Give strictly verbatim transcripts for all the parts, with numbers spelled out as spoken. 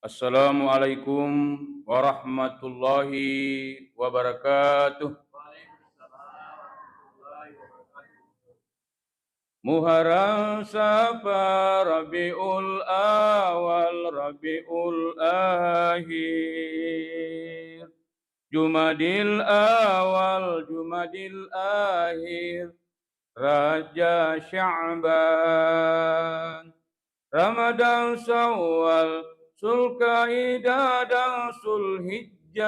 Assalamualaikum warahmatullahi wabarakatuh. Muharram, Safar, Rabiul Awal, Rabiul Akhir, Jumadil Awal, Jumadil Akhir, Rajab, Sya'ban, Ramadan, Syawal, Zulkaidah, dan Zulhijjah.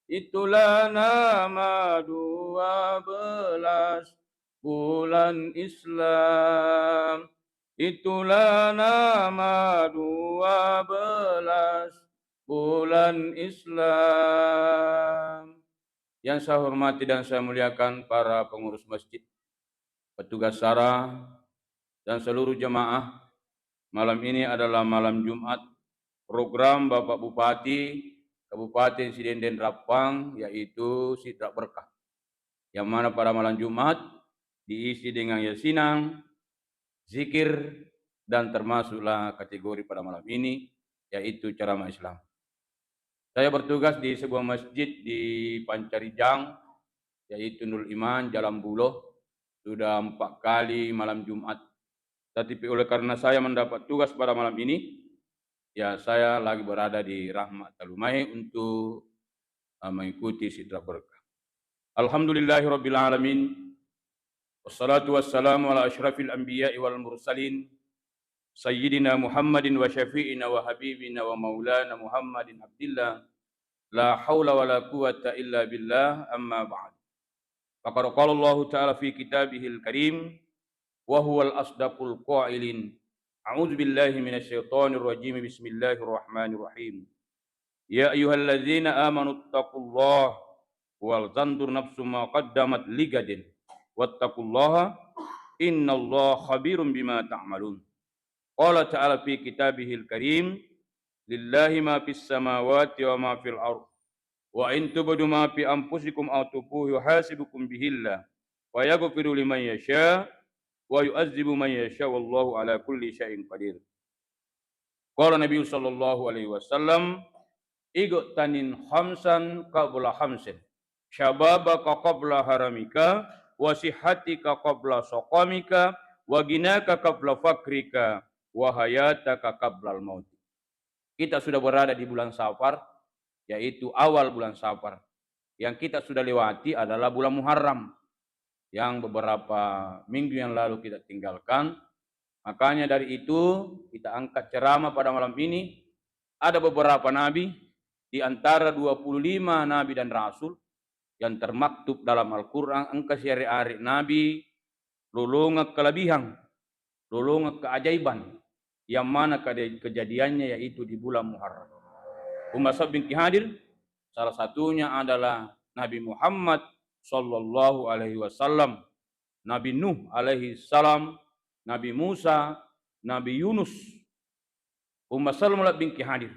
Itulah nama dua belas bulan Islam. Itulah nama dua belas bulan Islam. Yang saya hormati dan saya muliakan para pengurus masjid, petugas syara, dan seluruh jemaah. Malam ini adalah malam Jumat. Program Bapak Bupati Kabupaten Sidendeng Rappang yaitu Sidrak Berkah, yang mana pada malam Jumat diisi dengan yasinan, zikir, dan termasuklah kategori pada malam ini, yaitu ceramah Islam. Saya bertugas di sebuah masjid di Pancarijang, yaitu Nurul Iman, Jalan Buloh, sudah empat kali malam Jumat. Tetapi oleh karena saya mendapat tugas pada malam ini, ya, saya lagi berada di Rahmat Talumahe untuk, eh, mengikuti Sidrak Berkah. Alhamdulillahirabbil alamin. Wassalatu wassalamu ala asyrafil anbiya'i wal mursalin, sayyidina Muhammadin wa syafi'ina wa habibina wa maulana Muhammadin abdillah, la haula wa la quwwata illa billah, amma ba'd. Faqad qala Allahu ta'ala fi kitabihil karim, wa huwal asdaqul qailin. A'udzu billahi minasy syaithanir rajim. Bismillahirrahmanirrahim. Ya ayyuhalladzina amanu taqullaha wal tanzur nafsum ma qaddamat ligadin wattaqullaha innallaha khabirum bima ta'malun. Qala ta'ala fi kitabihil karim, lillahi ma fis samawati wa ma fil ard. Wa in tubdu ma fi anfusikum aw tukhfuhu yuhasibkum bihillah. Wa yaghfiru liman yasha wa yu'adzibu man yasha wallahu ala kulli syai'in qadir. Qala Nabi sallallahu alaihi wasallam, igtanim khamsan qabla khamsin. Syababaka qabla haramika, wa sihhatika qabla saqamika, wa ghinaka qabla faqrika, wa hayataka qabla al-maut. Kita sudah berada di bulan Safar, yaitu awal bulan Safar. Yang kita sudah lewati adalah bulan Muharram, yang beberapa minggu yang lalu kita tinggalkan. Makanya dari itu, kita angkat ceramah pada malam ini. Ada beberapa nabi, di antara dua puluh lima nabi dan rasul yang termaktub dalam Al-Quran, engka siare-are nabi lolongeng kelebihang, lolongeng keajaiban, yang mana kede-, kejadiannya yaitu di bulan Muharram. Umma sabbingki hadir, salah satunya adalah Nabi Muhammad sallallahu alaihi wasallam, Nabi Nuh alaihi salam, Nabi Musa, Nabi Yunus. Umma sallam labbingki hadir.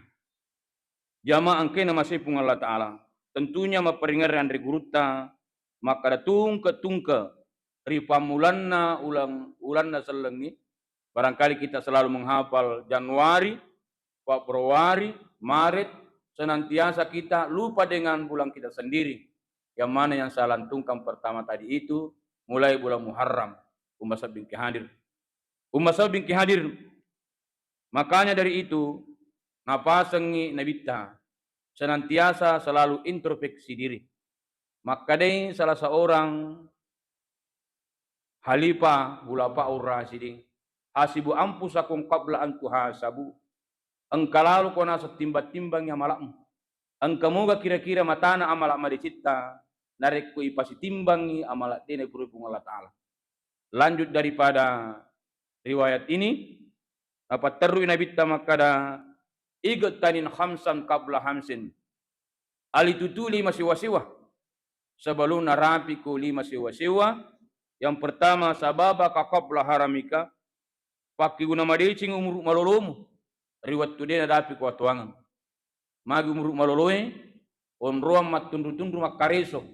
Jamaah engkae namasei Puang Allah Ta'ala. Tentunya mapparingerre anre gurutta, makkada tungke-tungke ri pammulanna ulang-, ulanna sellengngi. Barangkali kita selalu menghafal Januari, Februari, Maret, senantiasa kita lupa dengan bulan kita sendiri. Yang mana yang saya lantunkan pertama tadi itu mulai bulan Muharram. Umma sabbingki hadir. Umma sabbingki hadir. Makanya dari itu, napasengngi Nabitta senantiasa selalu introspeksi diri. Makkadai salah seorang Khalifah Khulafaur Rasyidin, "Hasibu anfusakum qabla an tuhasabu." Engka lalo ko naseng timbang-timbangi amala'mu. Engka moga kira-kira matana amala madecitta narekko ipasitimbangi amala de napurai Puang Allah Ta'ala. Lanjut daripada riwayat ini, napatterui Nabitta makkada, "Igtanim khamsan qabla khamsin." Alitutui lima sewa-sewa sebelum narapiko lima sewa-sewa. Yang pertama, syababaka qabla haramika, pakkeguna madeceng umuru malolomu ri wettu de nadapiko atuangeng. Magi umuru maloloe? Onroang mattunru-tunru makkareso,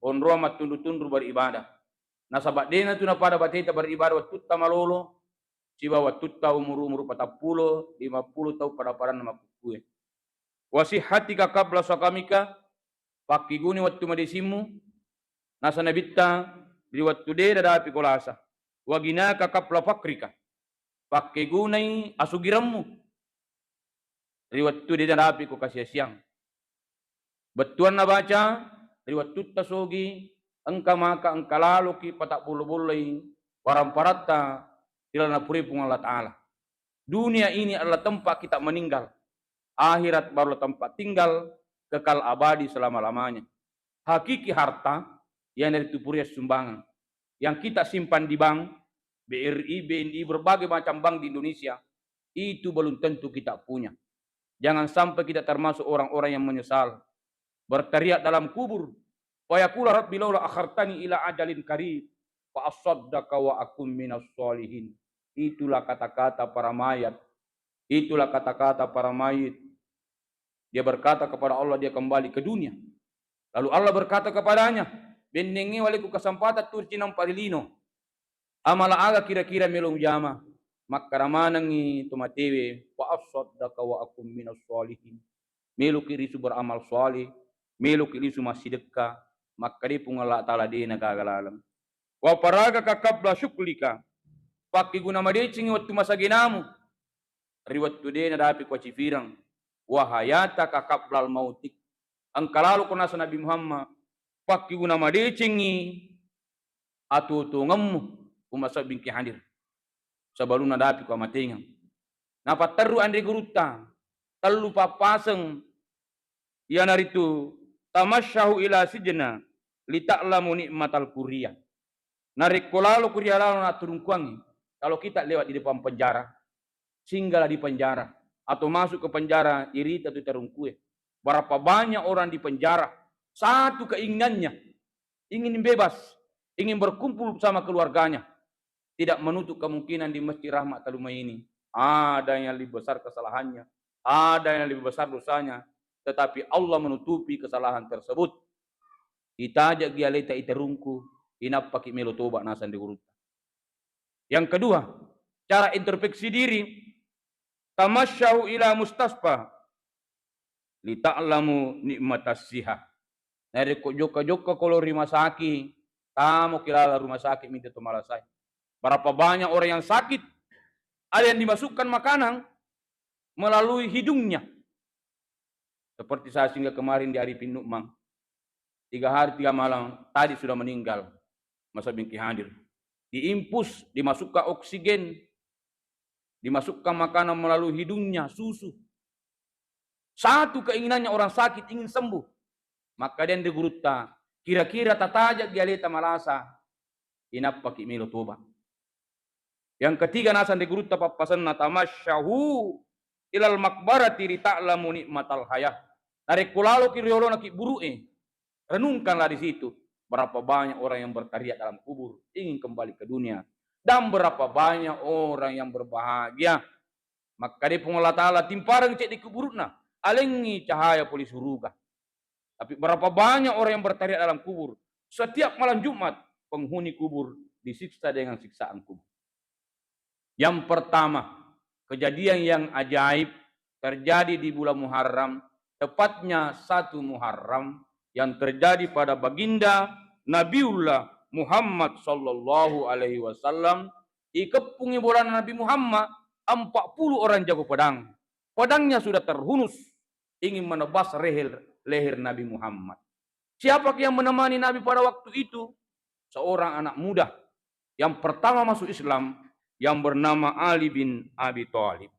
onroang mattunru-tunru beribadah. Nasaba de natu napada bateta beribadah wettutta malolo, sibawa wettutta umuru-umuru patappulo, limappulo taung pada-padanna makkukkue. Wa sihhatika qabla saqamika, pakkiguni wettu madecimmu, naseng Nabitta, ri wettu de' nadapiko lasa. Wa ghinaka qabla faqrika, pakkegunai asugiremmu ri wettu de' nadapiko kasiasiang. Bettuanna baca, ri wettutta sogi, engka maka engka laloki patabbollo-bolloi waramparatta ri lalenna purae Puang Allah Ta'ala. Dunia ini adalah tempat kita meninggal. Akhirat barulah tempat tinggal kekal abadi selama-lamanya. Hakiki harta, iyanaritu pura sumbangan yang kita simpan di bank, B R I, B N I, berbagai macam bank di Indonesia, itu belum tentu kita punya. Jangan sampai kita termasuk orang-orang yang menyesal, berteriak dalam kubur, "Fayaqula rabbi laula akhartani ila ajalin qarib, fa asaddaqa wa akun minas sholihin." Itulah kata-kata para mayat. Itulah kata-kata para mayit. Dia berkata kepada Allah, dia kembali ke dunia. Lalu Allah berkata kepadanya, "Bennengnge walekku kesempatan turci nampa ri lino. Amala aga kira-kira melo mujama?" Makkada manengngi to matewe, "Fa asaddaqa wa akun minas sholihin." Meloki lisu beramal sholeh, meloki lisu massidekka, makkadai Puang Allah Ta'ala de' nagaga laleng. "Wa faragaka qabla syughlika." Pakkiguna madecengngi wettu masagenamu, ri wettu de' nadapiko acifireng. "Wa hayataka qablal mautik." Engka lalo ko naseng Nabi Muhammad, pakkiguna madecengngi atuo-tuongemmu, umma sabbingki hadir, sebelumna dapiko amatengeng. Napatterru anre gurutta, tellu pappaseng, iyanaritu, "Tamasyahu ila sijna lita'lamu ni'matal hurriyah." Narekko lalo kuria lalo naturungkuangngi, kalau kita lewat di depan penjara, singgahlah di penjara atau masuk ke penjara, irita tu tarungkue. Berapa banyak orang di penjara, satu keinginannya, ingin bebas, ingin berkumpul sama keluarganya. Tidak menutup kemungkinan di Masjid Rahmat Taluma ini ada yang lebih besar kesalahannya, ada yang lebih besar dosanya, tetapi Allah menutupi kesalahan tersebut. Itaja'gi aleta itarungku, inappaki melo toba naseng ri gurutta. Yang kedua, cara introspeksi diri, "Tamasyahu ila mustasfa lita'lamu ni'matas siha." Narekko jokka-jokka ko lao ri masaki, tamoki laleng rumah sakit minta to malasai. Berapa banyak orang yang sakit, ada yang dimasukkan makanan melalui hidungnya. Seperti saya singgah kemarin di Arifin Nukmang, tiga hari tiga malam tadi sudah meninggal, masa bingki hadir. Diinfus, dimasukkan oksigen, dimasukkan makanan melalui hidungnya, susu. Satu keinginannya orang sakit ingin sembuh. Maka dia di gurutta, kira-kira tataja'gi aleta malasa, inappaki melo toba. Yang ketiga naseng ri gurutta pappasenna, "Tamasyahu ilal makbarati lita'lamu ni'matal hayah." Narekko laloki ri olona kiburu'e, renungkanlah di situ. Berapa banyak orang yang berteriak dalam kubur, ingin kembali ke dunia. Dan berapa banyak orang yang berbahagia. Makkadai Puang Allah Ta'ala, timpareng ceddi kuburu'na, alengngi cahaya pole suruga. Tapi berapa banyak orang yang berteriak dalam kubur. Setiap malam Jumat, penghuni kubur disiksa dengan siksaan kubur. Yang pertama, kejadian yang ajaib terjadi di bulan Muharram, tepatnya satu Muharram, yang terjadi pada baginda Nabiullah Muhammad sallallahu alaihi wasallam. Ikeppungi bolana Nabi Muhammad, empat puluh orang jago pedang. Pedangnya sudah terhunus, ingin menebas leher, leher Nabi Muhammad. Siapakah yang menemani Nabi pada waktu itu? Seorang anak muda yang pertama masuk Islam, yang bernama Ali bin Abi Thalib.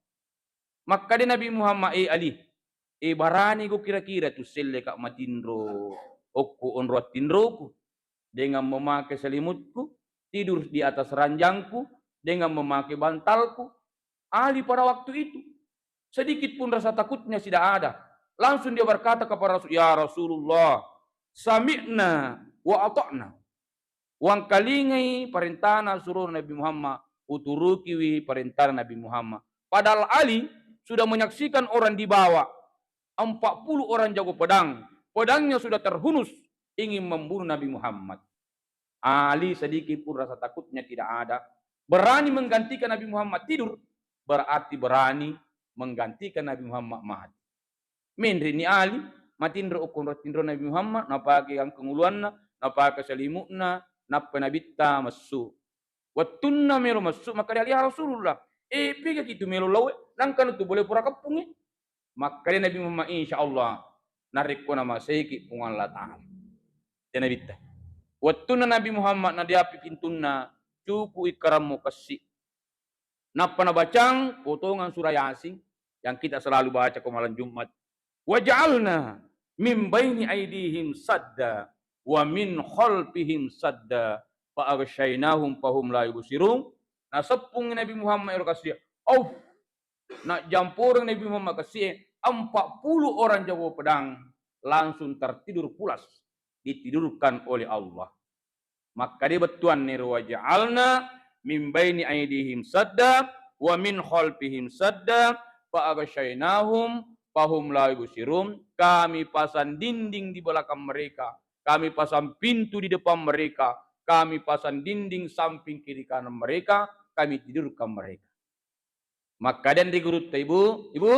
Makkada Nabi Muhammad, "Eh Ali, eh, barani ko kira-kira tu selleka matinro okko onro attinroku, dengan memakai selimutku, tidur di atas ranjangku, dengan memakai bantalku?" Ali pada waktu itu sedikit pun rasa takutnya tidak ada. Langsung dia berkata kepada Rasul, "Ya Rasulullah, sami'na wa ata'na." Uangkalingai parentana suruh Nabi Muhammad, uturukiwi parentana Nabi Muhammad. Padahal Ali sudah menyaksikan orang dibawa empat puluh orang jago pedang. Pedangnya sudah terhunus, ingin membunuh Nabi Muhammad. Ali sedikit pun rasa takutnya tidak ada. berani menggantikan Nabi Muhammad tidur, berarti berani menggantikan Nabi Muhammad mati. Menreni Ali, matinro okkonro tinro Nabi Muhammad, napake angkeng uluanna, napake salimu'na, nappa Nabitta messu. Wettunna melo messu, makkeda, "Ya Rasulullah, eh, pegaki tu melo laoe, nangkana tu bole pura keppungngi?" Makkeda Nabi Muhammad, "Insya Allah, narekko namaseiki Puang Allah Ta'ala." Te Nabitta. Wettunna Nabi Muhammad nadiapi pintunna, cuku'i karammu kessi. Nappa nabacang potongan surah Yasin yang kita selalu baca ko malam Jumat. "Waja'alna min baini aidihim sadda wa min khalfihim sadda fa aghsyainahum fahum la yubsirun." Naseppungi Nabi Muhammad ero kasih. Auf. Najamporeng Nabi Muhammad kasih, empat puluh orang jago pedang langsung tertidur pulas, ditidurkan oleh Allah. Makkeda bettuanna ero, "Waja'alna min baini aidihim sadda wa min khalfihim sadda fa aghsyainahum fahum la yubsirun." Kami pasang dinding di belakang mereka, kami pasang pintu di depan mereka, kami pasang dinding samping kiri kanan mereka, kami tidurkan mereka. Makkeda ri gurutta, "Ibu, Ibu."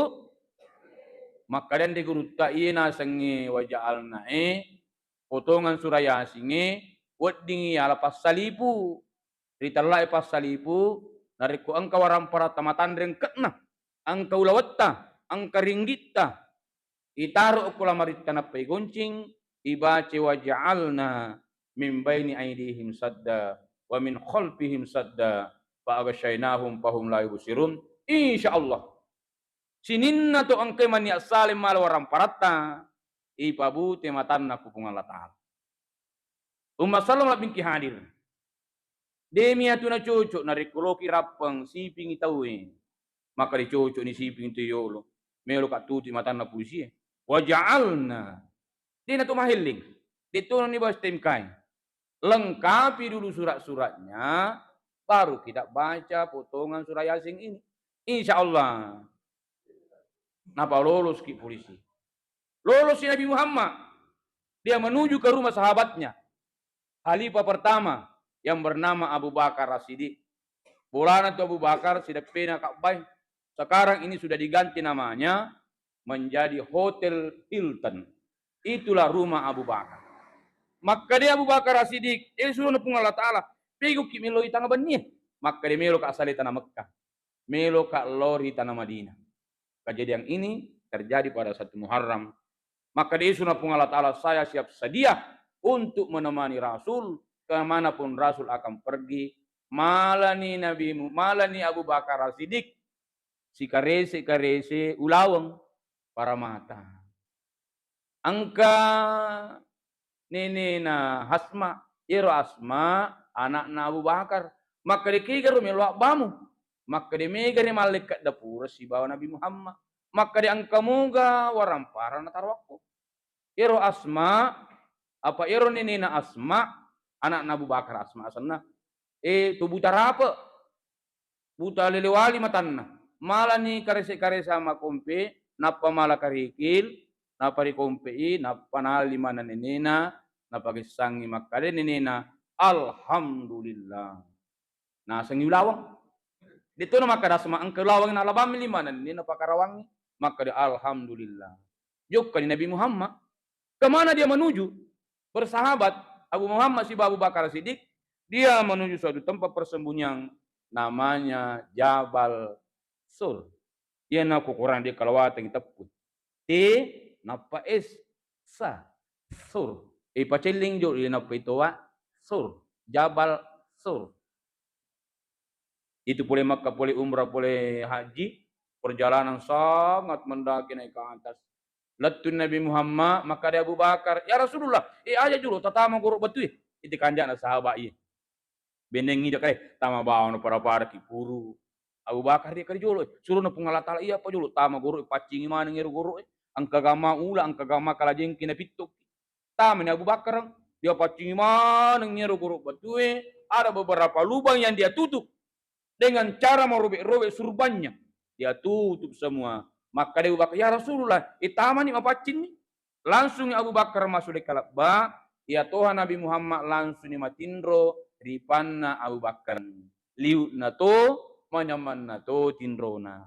Makkeda ri gurutta, "Iye nasengnge waja'alna e, potongan surah Yasin e, weddingngi yala passalipu. Ritellai passalipu, narekko engka waramparatta matanre engke'na, engka ulawetta, engka ringgitta, itaro okko lamaritta nappa igoncing, ibace, 'Waja'alna min baini aidihim sadda wa min khalfihim sadda fa aghsyainahum fahum la yubsirun.'" Insya Allah, sininna to engkai mania saleng mala waramparatta, ipabute matanna ku Puang Allah Ta'ala. Umma sallam labbingki hadir. De miyatu nacocok narekko loki rappeng sipingi tauwe. Maka dicocok ni siping tu yolo. Melo ka tutu matanna polisi e. Waja'alna. De na to mahelling. De to ni bas T M K. Lengkapi dulu surat-suratnya, baru kita baca potongan surah Yasin ini. Insya Allah. Napa lolos ki polisi. Lolos si Nabi Muhammad. Dia menuju ke rumah sahabatnya. Khalifah pertama yang bernama Abu Bakar As-Siddiq. Bolana tu Abu Bakar, sideppena Ka'bah. Sekarang ini sudah diganti namanya menjadi Hotel Hilton. Itulah rumah Abu Bakar. Makkeda Abu Bakar As-Siddiq, "Eh, surona Puang Allah Ta'ala, pegauki meloi tanga bennie." Makkeda, "Melo ka asale tana Mekkah." Melo ka lao ri tana Madinah. Kejadian ini terjadi pada satu Muharram. Maka diisuna Puang Allah Ta'ala, "Saya siap sedia untuk menemani Rasul kemanapun Rasul akan pergi." Malani Nabi Mu-, malani Abu Bakar As-Siddiq, sikarese-karese ulaweng paramata. Engka nenena Asma, iyaro Asma anakna Abu Bakar. Makkeda, "Kegaro melo abbamu?" Makkeda, "Megani mallekka dapura sibawa Nabi Muhammad." Makkeda, "Engka moga waramparang nataroakko." Iyaro Asma, apa iyaro nenena Asma, anakna Abu Bakar Asma asenna, eh, to buta rape. Buta lelewali matanna. Malani karese-karesa makompe, nappa mala karikil, nappa rikompe'i, nappa nalli maneng nenena, napakessangngi makkeda nenena, "Alhamdulillah." Nasengngi ulaweng. Detto na makkeda Asma engka ulaweng nalabammi limaneng nenena pakarawangngi. Makkeda, "Alhamdulillah." Jokkani Nabi Muhammad. Kemana dia menuju? Bersahabat Abu Muhammad siba Abu Bakar Siddiq, dia menuju suatu tempat persembunyian namanya Jabal Sur. Iyana ko Quran dia kalawatangi teppu. T, nappa S, sa, sur. Eh, pacelling jo, dia nappa itowa, sur. Jabal Sur. Itu pole Makkah, pole umrah, pole haji, perjalanan sangat mendaki naik ke atas. Lettu Nabi Muhammad, makkeda Abu Bakar, "Ya Rasulullah, eh, aja jolo tatama goro batue." Itu kanjana sahabat iya. Benengi jaka, eh, tama bawang pada-pada ki puru. Abu Bakar dia kali jolo, eh, surona Puang Allah Ta'ala, "Iya apa jolo, tama goro, paccingi maneng ero goro, eh. Engka gama ula, engka gama kalajengki na pittoki." Tamani Abu Bakar, dia paccingi maneng ero goro batue, ada beberapa lubang yang dia tutup dengan cara merobek-robek surbannya. Dia tutup semua. Makkeda Abu Bakar, "Ya Rasulullah, eh, tamani mapaccinni." Langsung Abu Bakar masuk di kalebba, iya toha Nabi Muhammad langsung ni matinro ri panna Abu Bakar. liu'na to, manyamanna to tinrona.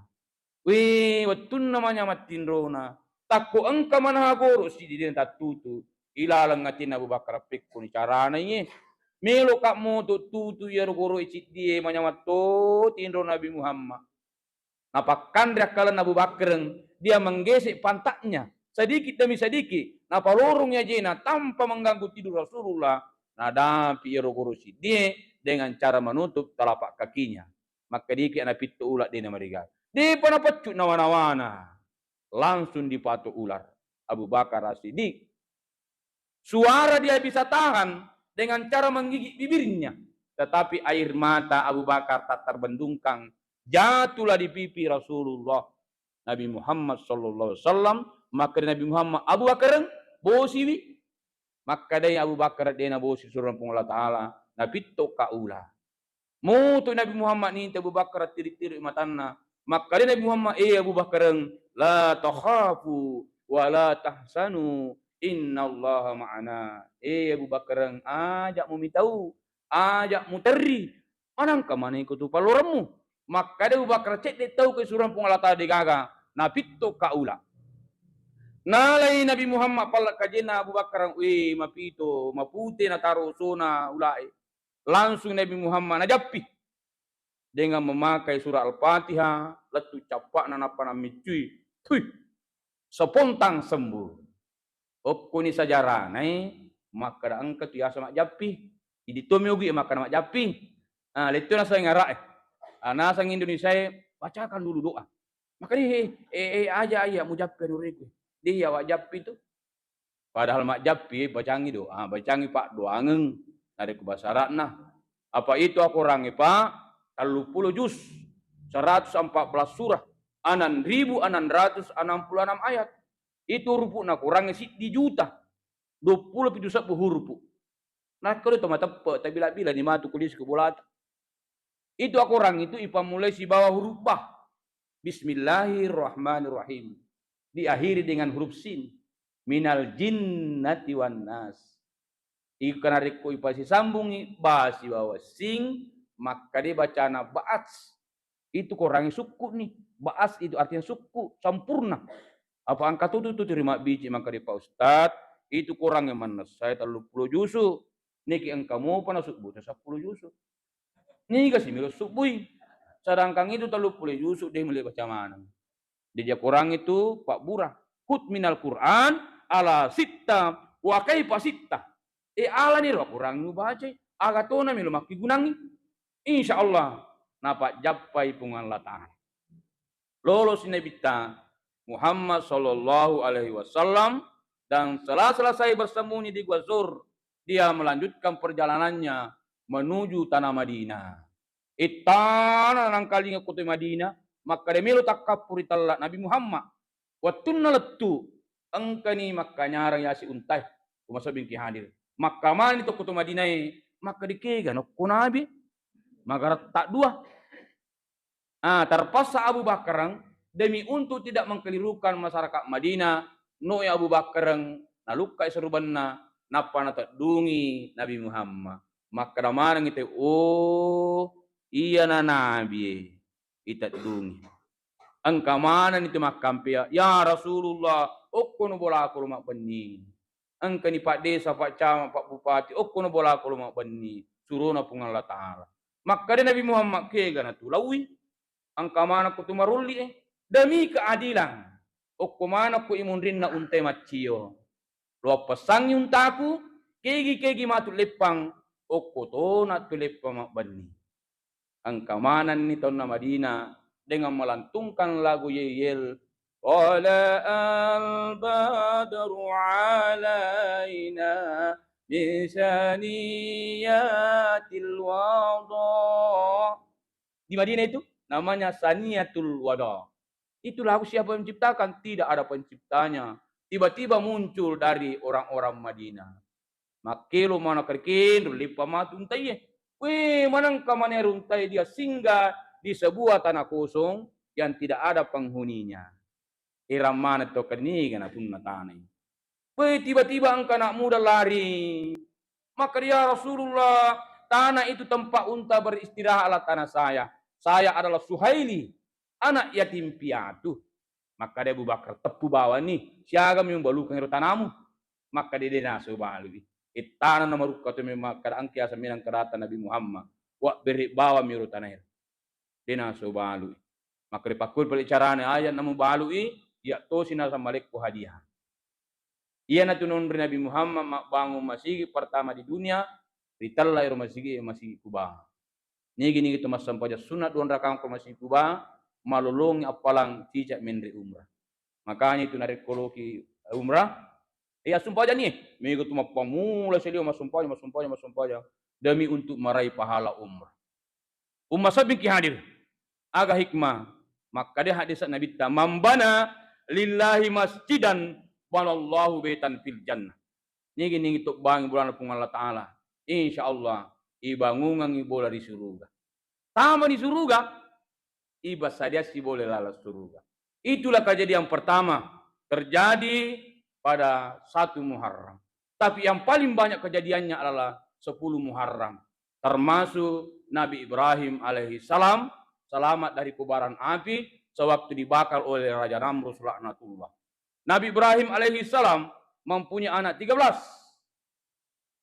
Wé, wettunna manyamang tinrona, takko engka manaha goro siddi dé' natattutu, ilaleng atinna Abu Bakar, pékkoni carana iyé. Méloka moto tutu iyaro goroé siddié manyamang to tinro Nabi Muhammad. Napakkanré akkalenna Abu Bakreng, dia menggese' pantatnya sedikit demi sedikit, napalorong ajéna tanpa mengganggu tidur Rasulullah, nadapi iyaro goro siddié dengan cara menutup telapak kakinya. Makkediki napitto ula' dé' namarigaga. Dé'pa napeccu' nawa-nawana. Langsung dipatok ular Abu Bakar As-Siddiq. Suara dia bisa tahan dengan cara menggigit bibirnya. Tetapi air mata Abu Bakar tak terbendungkan. Jatuhlah di pipi Rasulullah Nabi Muhammad sallallahu alaihi wasallam. Makkedai Nabi Muhammad, "Abu Bakar, bosiwi." Makkedai Abu Bakar, "Dé' nabosi, surona Puang Allah Ta'ala." Napittoka ula'. Mutu Nabi Muhammad nintai Abu Bakar, tiri-tiri matanna. Makkedai Nabi Muhammad, "Eh Abu Bakareng, la takhafu wa la tahzanu, innallaha ma'ana." Eh Abu Bakareng, aja' mumitau, aja' muterri. Manengka maneng iko tu palloremmu. Makkedai Abu Bakar, "Cedde' tauko surona Puang Allah Ta'ala dé'gaga." Napittoka ula'. Nalai Nabi Muhammad pallak kajénna Abu Bakar, wé, mapito, mapute nataro osona ula'é. Langsung Nabi Muhammad najappi dengan memakai surah Al-Fatihah, lettu' cappa'na nappa nammiccui. Thui, sepontang sembuh. Okkoni sajaranaé makkeda engka tu yaseng majjappi. Idi' tommi ogi makkeda majjappi. Ah, lettu' naseng Ara'é. Ah, naseng Indonesiaé, "Bacakan dulu doa." Makkedai, "Eh, eh, eh, aja', aja' mujappi anu rékko." Dé' iya wajjappi tu. Padahal majjappi, bacangngi doa, bacangngi paddoangeng. Narékko bahasa Ara'na. Apa itu akorangngé, Pak? Telluppulo juz, seratus empat belas surah, enam ribu enam ratus enam puluh enam ayat. Itu hurupu'na Korangngé siddi juta, duappulo pitu sebbu hurupu'. Nakkeda to mateppe', tabila-bilani matu ko lisi ko bolata. Itu akorang itu ipammulai sibawa huruf ba. Bismillahirrahmanirrahim. Diakhiri dengan huruf sin. Minal jinnati wan nas. Iko narékko ipasisambungngi ba sibawa sin, makkeda bacana ba'as. Itu Korangngé sukku' ni. Ba'as itu artinya sukku', sempurna. Apa engka tutu tu tiri mabbici' makkeda, "Pak Ustaz, itu Korangngé mannessai telluppulo juzu'. Niki engka mopa nasubbu seppulo juzu'. Niga si mélo subbui? Sedangkan itu telluppulo juzu' dé' mulle baca maneng." Jaji akorang itu pabbura. "Khudz minal Qur'an ala sitta wa kaifa sitta." Eh, alani ro akorang mubacai, aga tona mélo makkigunangngi. Insya Allah napajjappai Puang Allah Ta'ala. Lolosi Nabitta Muhammad sallallahu alaihi wasallam dan setelah selesai bersembunyi di Gua Tsur, dia melanjutkan perjalanannya menuju tanah Madinah. Ittana nangkalinga koto Madinah, makkeda mélo takkappu ri tella Nabi Muhammad. Wettunna lettu, engkani makkanyarang yasi untaé, ko masabingki hadir. Makkamani to koto Madinaé, makkeda kégana okko Nabi, magaretta dua. Ah, terpaksa Abu Bakareng demi untuk tidak mengkelirukan masyarakat Madinah, noi Abu Bakareng nalukkai serubanna, nappa nateddungi Nabi Muhammad. Makkeda manengngi tauwé, "Oh, iyana Nabié iteddungi." Engka manenni tu makkampéa, "Ya Rasulullah, okkono bolako lo mabbenni." Engkani Pak Desa, Pak Camat, Pak Bupati, okkono bolako lo mabbenni, surona Puang Allah Ta'ala. Makkeda Nabi Muhammad, "Kégana tu lauwi? Engka manekko tu marollié, demi keadilan. Okko manekko imunrinna untaé maccio. Lo appessangngi untaku, kégi-kégi matu leppang, okko tona tu leppang mabbenni." Engka manenni taunna Madinah dengan melantungkan lagu yel-yel, "Thala'al badru alaina min saniyatil wada." Di Madinah itu namanya Saniyatul Wada. Itu lagu siapa yang menciptakan? Tidak ada penciptanya. Tiba-tiba muncul dari orang-orang Madinah. Makkelo maneng kerkenro leppa matu untaie. Wé, manengka maneng untaie dia singgah di sebuah tanah kosong yang tidak ada penghuninya. Heran maneng to, kenniga napunna tanai. Wé, tiba-tiba engka anak muda lari. Maka dia, "Rasulullah, Tanah itu tempat unta beristirahatlah tanah saya. Saya adalah Suhaili, anak yatim piatu. Makkeda Abu Bakar, "Teppu bawani, siaga mi mubalukeng ero tanamu?" Makkeda, "De naso balui. Ittana na marukka to memang kada angki asa menang kadata Nabi Muhammad. Wa bere bawami ero tanae." De naso balui. Makkeda, "Pakkoi pale carana aya namubalui, iya tosi nasa malekko hadiah." Iyanatu nonri Nabi Muhammad mabbangung masigi pertama di dunia, ritella ero masigi, Masigi Kuba. Nigi-nigi tu massempajang sunna dua rakaat ko Masigi Kuba, malolongi appalang cicak menre umrah. Makanya itu narekko loki umrah, eh, assumpajang ni, mega tu mappamula seliwa massumpajang, massumpajang, massumpajang demi untuk meraih pahala umrah. Umma sabbingki hadir. Aga hikmah? Makkeda hadis Nabitta, "Man bana lillahi masjidan banallahu baitan fil jannah." Nigi-nigi tobbangi bolana Puang Allah Ta'ala, insya Allah ibangungangi bola di suruga. Tama di suruga, iba sadiassi bola laleng suruga. Itulah kejadian pertama terjadi pada satu Muharram. Tapi yang paling banyak kejadiannya adalah sepuluh Muharram. Termasuk Nabi Ibrahim alaihi salam selamat dari kobaran api sewaktu dibakar oleh Raja Namrud laknatullah. Nabi Ibrahim alaihi salam mempunyai anak tiga belas.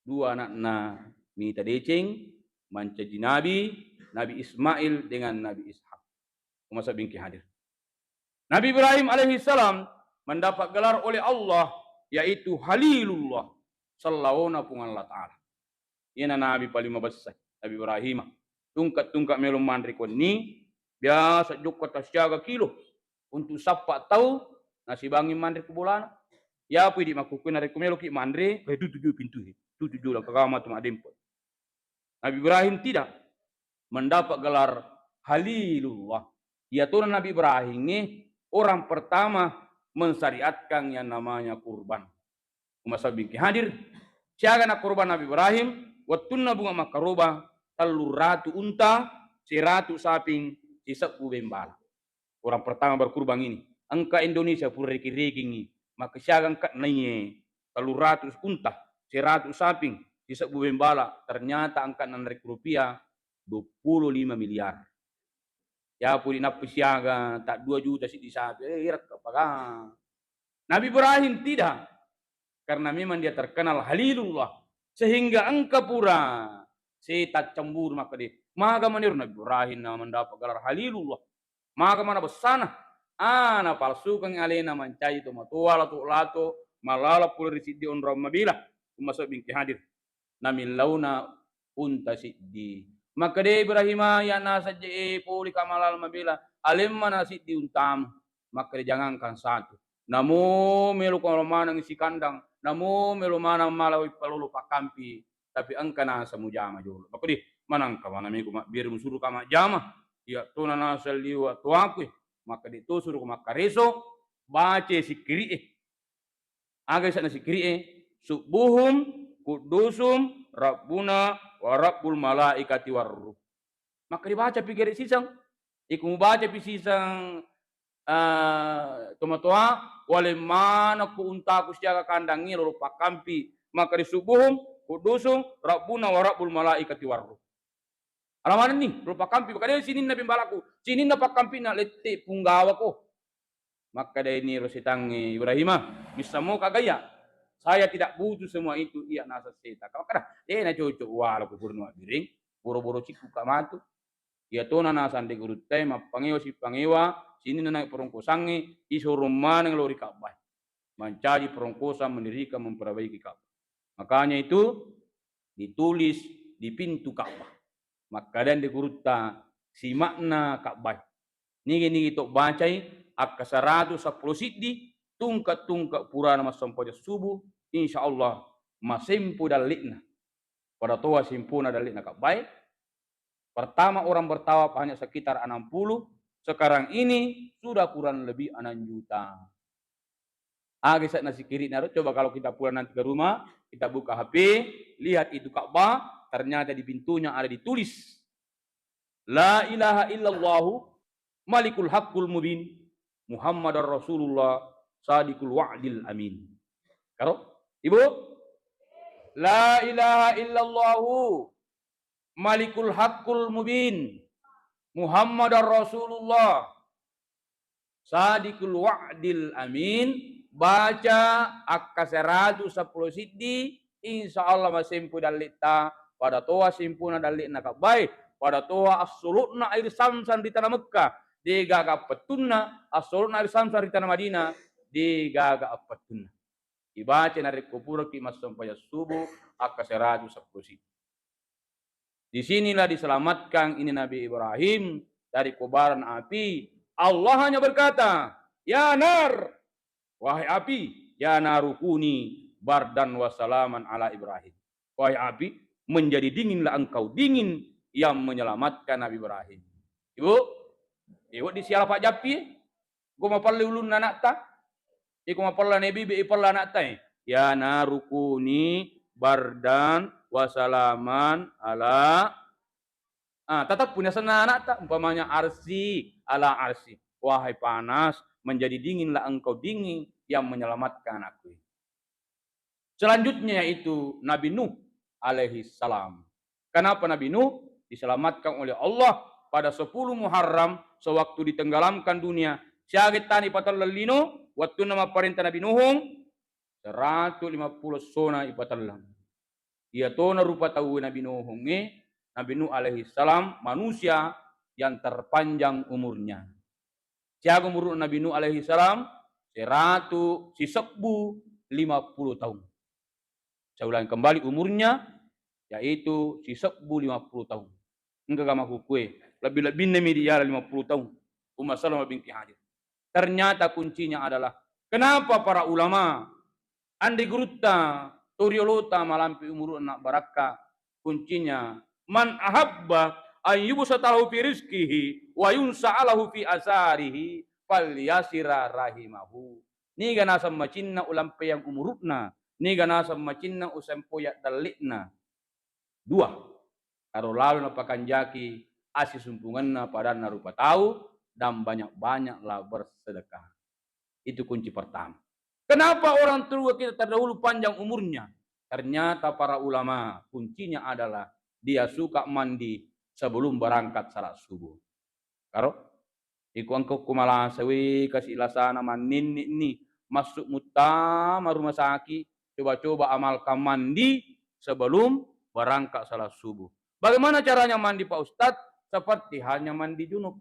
Dua anakna mita deceng, mancaji nabi, Nabi Ismail dengan Nabi Ishak. Umma sabbingki hadir. Nabi Ibrahim alaihi salam mendapat gelar oleh Allah, yaitu Khalilullah, sellaona Puang Allah Ta'ala. Iyana nabi paling mabessa, Nabi Ibrahim. Tungka-tungka melo manre konni, biasa jokka tasiaga kilo untuk sappa tau nasibangi manre ku bolana. Yapu idi makkukku narekko meloki manre, eh, tutuju pintu, tutuju la kagama tu madempo. Nabi Ibrahim tidak mendapat gelar Khalilullah. Iyatona Nabi Ibrahim, eh, orang pertama mensyariatkan yang namanya kurban. Umma sabbingki hadir, siaga na kurban Nabi Ibrahim, wettunna bunga makkaroba, telluratu unta, seratu saping, sisebbu bembala. Orang pertama berkurban ini. Engka Indonesia pura riki-rikingi, maka siaga engka naiye, telluratu unta, seratu saping, sisebbu bembala, ternyata engka narekko rupiah dua puluh lima miliar. Yapu dinappi siaga tak dua juta siddi sapi, eh, irakka paga. Nabi Ibrahim tidak, karena memang dia terkenal Khalilullah, sehingga engka pura setan cemburu, makkeda, "Maga maniro Nabi Ibrahim na mendapat gelar Khalilullah? Maga mana bessana?" Ah, napalsukeng alena mancaji tomatoa lato-lato, malala pole ri siddi onrong mabela. Umma sabbingki hadir. Namillauna unta siddi. Makkeda Ibrahima, "Iya naseng je, eh, poli ka malala mabela, alemma na siddi untamu." Makkeda, "Jangankan satu. Namo melo ko maneng sikandang, namo melo maneng mala wai palolo pakkampi, tapi engka naseng mujama jolo." Makkeda, "Manengka mana meko mabbere musuru ka majjama? Iya tona naseng liwa toaku." Makkeda, "To suro ko makkareso, bace sikkiri e." Aga ise'na sikkiri'e? Subbuhum quddusum rabbuna wa rabbul malaikati warruh. Maka dibaca pi gere siseng. Iku mubaca pi siseng, eh, tomatoa, wale manekku untaku siaga kandangngi lolo pakkampi. Maka di subbuhum quddusum rabbuna wa rabbul malaikati warruh. Alamanenni, lolo pakkampi, makkedai sininna bembalaku, sininna pakkampinna, lette punggawako. Makkedaini ro setangnge, Ibrahima, missammo kagaya? Saya tidak butuh semua itu, iya naseng setang. Makkeda, de na cocok wala ku purno abbiring, boro-boro cikku ka matu. Iya tona naseng de gurutta e, mappangewa sippangewa, sininna naik perongkosangnge, isorong maneng lo ri Ka'bah. Mancaji perongkosan mendirikan memperbaiki Ka'bah. Makanya itu ditulis di pintu Ka'bah. Makkedai de gurutta, sima'na Ka'bah. Nigi-nigi to bacai akka seratu seppulo siddi, tungke-tungke purana massempajang subuh, insya Allah masempo dalle'na. Pada toa sempona dalle'na Ka'bah. Pertama orang bertawaf hanya sekitar enam puluh, sekarang ini sudah kurang lebih enam juta. Aga ise'na sikkiri'na ro? Coba kalau kita pulang nanti ke rumah, kita buka H P, lihat itu Ka'bah, ternyata di pintunya ada ditulis, "La ilaha illallahu malikul haqqul mubin, Muhammadar Rasulullah sadiqul wa'dil amin." Karo? Ibu? "La ilaha illallahu Malikul Haqqul Mubin, Muhammadar Rasulullah, Sadiqul Wa'dil Amin, baca akka seratu seppulo siddi, insya Allah masempu dalli'ta, pada toa sempuna dalli'na kabbae, pada toa assolo'na air Zamzam ri tana Mekkah, degaga appettunna, assolo'na air Zamzam ri tana Madinah, degaga appettunna. Ibaca narekko puraki massempajang subuh, akka seratu seppulo siddi. Di sinilah diselamatkan ini Nabi Ibrahim dari kobaran api. Allah hanya berkata, "Ya nar, wahai api, ya naru kuni bardan wa salaman ala Ibrahim." Wahai api, menjadi dinginlah engkau, dingin yang menyelamatkan Nabi Ibrahim. Ibu, ibu disiala Pak Jappi, Iko mapella ulunna ana'ta? Iko mapella nabibi ipella ana'ta e? Ya naru kuni bardan wa salaman ala, ah, tateppu ni asenna ana'ta, umpamanya arsi, ala arsi. Wahai panas, menjadi dinginlah engkau dingin yang menyelamatkan anakku ini. Selanjutnya yaitu Nabi Nuh alaihi salam. Kenapa Nabi Nuh diselamatkan oleh Allah pada sepuluh Muharram sewaktu ditenggelamkan dunia? Siaga ettana ipatelleng lino, wettunna mapparenta Nabi Nuhung, seratu lima puluh essona ipatelleng. Iyatona rupa tau Nabi Nuhung e, Nabi Nuh alaihi salam manusia yang terpanjang umurnya. Siaga umurna Nabi Nuh alaihi salam? Seratu sisebbu lima puluh tahun. Saya ulangi kembali umurnya, yaitu sisebbu lima puluh tahun. Engka ga makkukue, lebbi-lebbinna mi diala lima puluh tahun. Umma Salamah binti Hadir. Ternyata kuncinya adalah kenapa para ulama, anre gurutta, toriolota malampe umuruna barakka, kuncinya, "Man ahabba an yubsata lahu fi rizqihi wa yunsa'a lahu fi asarihi falyasira rahimahu." Niga naseng macinna ulampeang umuruna, niga naseng macinna usempoyang dalle'na. Dua, aro lalo napakanjaki asisumpungenna padanna rupa tau dan banyak-banyaklah bersedekah. Itu kunci pertama. Kenapa orang tua kita terdahulu panjang umurnya? Ternyata para ulama, kuncinya adalah dia suka mandi sebelum berangkat salat subuh. Karo? Iko engka ko malasa, we, kasi lasana manninni ni, massu muttama rumah sakit, coba-coba amalkan mandi sebelum berangkat salat subuh. Bagaimana caranya mandi, Pak Ustadz? Seperti halnya mandi junub.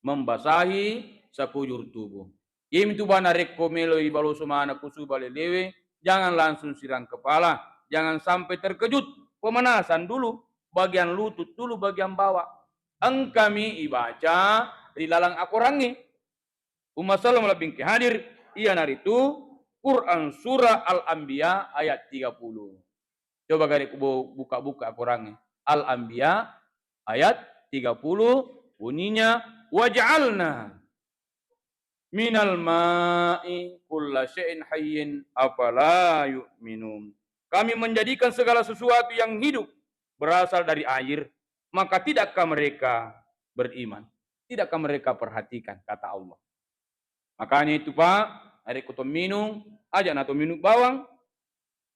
Membasahi sekujur tubuh. Iyamitu bana rekko meloi baloso maneng kusu bale lewe, jangan langsung sirang kepala, jangan sampai terkejut. Pemanasan dulu, bagian lutut dulu, bagian bawah. Engkami ibaca ri laleng akorangnge. Umma Salamah lebbi engka hadir, iyanaritu Quran Surah Al-Anbiya ayat tiga puluh. Coba gare ku bu-, buka-buka Qurangnge. Al-Anbiya ayat tiga puluh, bunyinya, "Waja'alna minal ma'i kulla syai'in hayyin, afala yu'minun." Kami menjadikan segala sesuatu yang hidup berasal dari air, maka tidakkah mereka beriman? Tidakkah mereka perhatikan, kata Allah. Makanya itu, Pak, narekko to minung, aja na to minung bawang.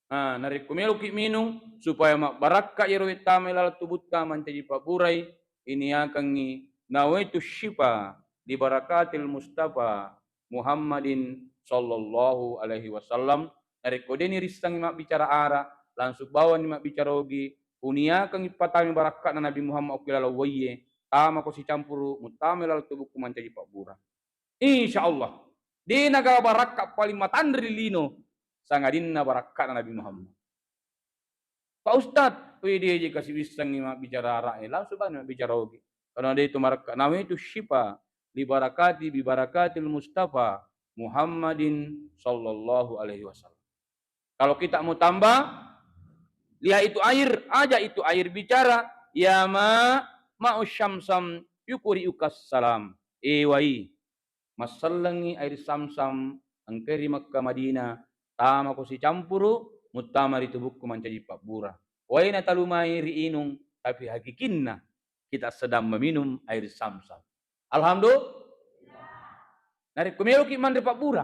Nah, narekko meloki minung supaya mabbarakka iyaro wettama laleng tubutta mancaji pabburai, iniakengngi nawaitu syifa li barakatil Mustafa Muhammadin sallallahu alaihi wasallam. Narekko deni rissengngi mabbicara ara, langsung bawani mabbicara ogi, uniakengngi patami barakka'na Nabi Muhammad okki laleng waiye, tamako sicampuru, muttama laleng tubukku mancaji pabbura. Insya Allah, de nagaga barakka paling matanre ri lino sangadinna barakka'na Nabi Muhammad. Pak Ustadz, wede je kasi wissengngi mabbicara ara'e, langsung bani mabbicara ogi. Karena de itu marakka, nawaitu syifa li barakati bi barakatil Mustafa Muhammadin sallallahu alaihi wasallam. Kalau kita mau tambah, lihat itu air, aja itu air bicara, "Ya ma, ma'u syamsam yukuri ukas salam." Eh wai, massellengi air Samsam engkai ri Mekka Madinah, tamako sicampuru, muttama ri tubukku mancaji pabbura. Wai natalumai ri inung, tapi hakikinna kita sedang meminum air Samsam. Alhamdulillah. Narekko meloki manre pabbura,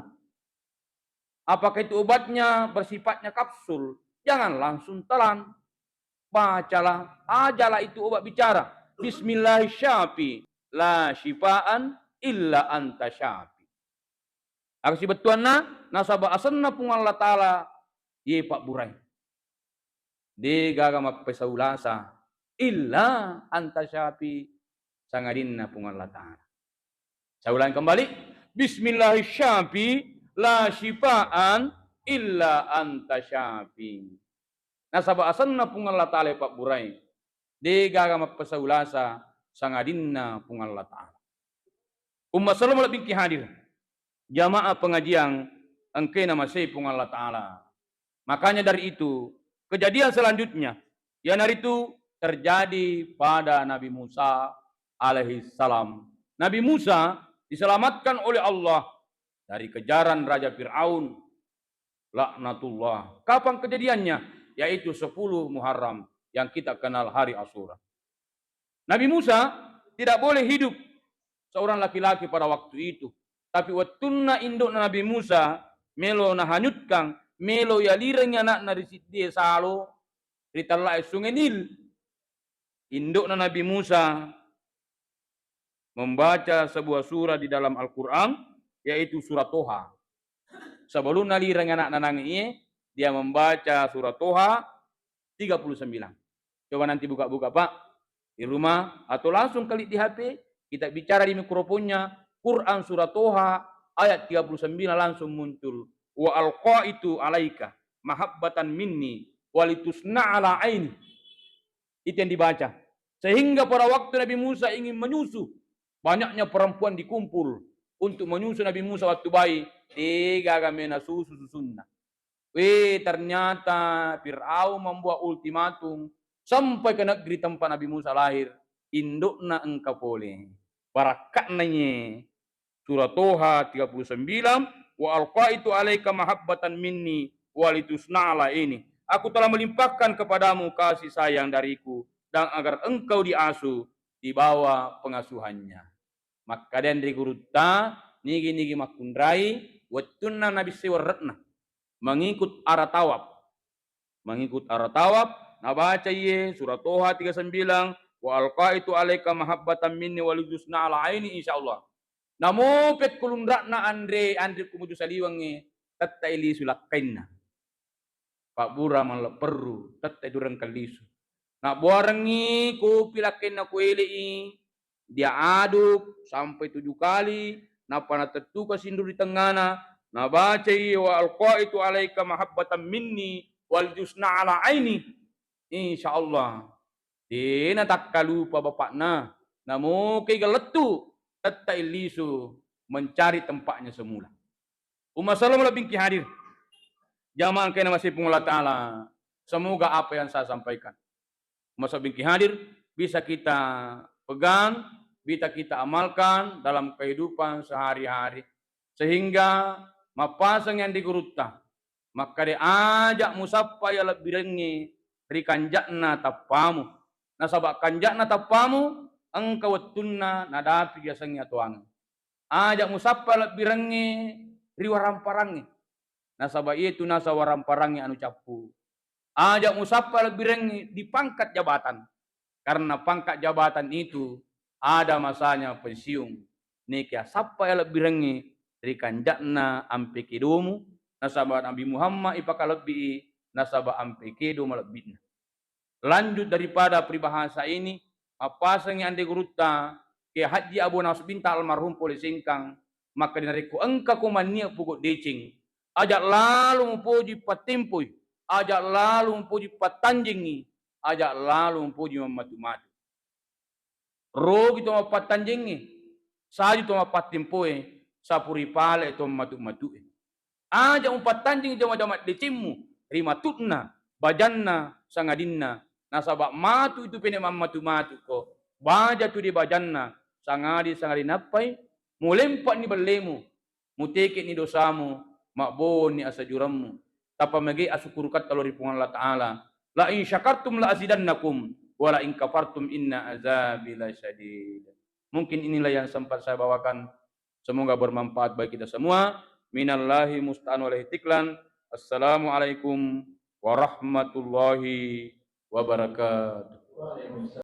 apakah itu obatnya bersifatnya kapsul? Jangan langsung telan. bacalah, ajalah itu obat bicara. Bismillahirrahmanirrahim. La syifaan illa anta syafi. Aga sibettuanna, nasaba asenna Puang Allah Ta'ala ye pabburai. De gaga mappesau lasa illa anta syafi, sangadinna Puang Allah Ta'ala. Saya ulangi kembali. Bismillahirrahmanirrahim. La syifaan illa anta syafi. Nasaba asenna Puang Allah Ta'ala pabburai. De gaga mappesau lasa sangadinna Puang Allah Ta'ala. Umma salama lebbingki hadir. Jamaah pengajian engkae namasei Puang Allah Ta'ala. Makanya dari itu, kejadian selanjutnya, iyanaritu terjadi pada Nabi Musa alaihi salam. Nabi Musa diselamatkan oleh Allah dari kejaran Raja Fir'aun, laknatullah. Kapan kejadiannya? Yaitu sepuluh Muharram yang kita kenal hari Asyura. Nabi Musa tidak boleh hidup seorang laki-laki pada waktu itu. Tapi wettunna indukna Nabi Musa melo nahanyutkan, melo yalirengi anakna ri siddie salo, ri tellae Sungai Nil, indukna Nabi Musa membaca sebuah surah di dalam Al-Quran, yaitu surah Toha. Sebelum nalireng anakna nange iye, dia membaca surah Toha tiga puluh sembilan. Coba nanti buka-buka, Pak, di rumah atau langsung klik di H P, kita bicara di mikrofonnya, Quran surah Toha ayat tiga puluh sembilan langsung muncul. Wa alqaitu alaika mahabbatan minni walitusna ala aini. Itu yang dibaca. Sehingga pada waktu Nabi Musa ingin menyusu, banyaknya perempuan dikumpul untuk menyusu Nabi Musa waktu bayi, de gaga mena susu susunna. Weh, ternyata Fir'aun membuat ultimatum sampai ke negeri tempat Nabi Musa lahir, indukna engka pole. Barakka'na ye. Surah Toha tiga puluh sembilan, "Wa alqaitu alaika mahabbatan minni walitusna ala ini." Aku telah melimpahkan kepadamu kasih sayang dariku dan agar engkau diasuh di bawah pengasuhannya. Makkedai anre gurutta, nigi-nigi makkunrai wettunna nabissai werre'na mengikut arah tawaf. Mengikut arah tawaf, nabaca iye surah Toha tiga sembilan, "Wa alqaitu alaika mahabbatan minni walitusna ala aini," insyaallah. Namo pekkulunra'na anre, anre kumuju saliwengnge, tettai lisu lakkainna. Pabbura mallepperru, tettai dureng kellisu. Nabbuarengngi kopi lakkainna kuele'i, dia aduk sampai tujuh kali, nappa natettuka sinru ri tengngana, nabacai, "Wa alqaitu alaika mahabbatan minni walitusna ala aini." Insyaallah, de natakkalupa bapakna, namokai galettu, tettai lisu mencari tempatnya semula. Umma salama lebbingki hadir. Jamaah engkae namasei Puang Allah Ta'ala. Semoga apa yang saya sampaikan, umma salama lebbingki hadir, bisa kita pegang, bisa kita amalkan dalam kehidupan sehari-hari. Sehingga mappaseng yang di gurutta. Makkeda aja musappa yalebbirengnge ri kanja'na tappamu. Nasaba kanja'na tappamu engka wettunna nadapi yasengnge atuangeng. Aja musappa lebbirengnge ri waramparangnge, nasaba iyetu nasa waramparangnge anu cappu. Aja musappa lebbirengnge di pangkat jabatan, karena pangkat jabatan itu ada masanya pensiung. Nekia sappa lebbirengnge ri kanja'na ampe kedomu, nasaba Nabi Muhammad ipakalebbii, nasaba ampe kedo malebbina. Lanjut daripada peribahasa ini, mappasengngi anre gurutta, Kiai Haji Abu Nasr Bintang almarhum pole Sengkang, makkeda narekko engkako mannia pogok deceng, aja lalo mupoji pattempoi, aja lalo mupoji pattanjengngi, aja lalo mupoji mammatu-matu. Rogi to mappattanjengnge, saju to mappattempoe, sapuri pale to matu-matue. Aja mupattanjeng jama-jama decemmu ri matu'na, bajanna, sangadinna, nasaba matu itu pene mammatu-matuko, baja tu de bajanna, sangadi-sangadi nappai, mulempa'ni bellemu, muteke'ni dosamu, mabboni asajuremmu. Tappa mege asukkurukatta lao ri Puang Allah Ta'ala. "La in syakartum la azidannakum, wa la in kafartum inna azabi lasyadid." Mungkin inilah yang sempat saya bawakan. Semoga bermanfaat bagi kita semua. Minallahi musta'an wa alaihi tiklan. Assalamualaikum warahmatullahi wabarakatuh.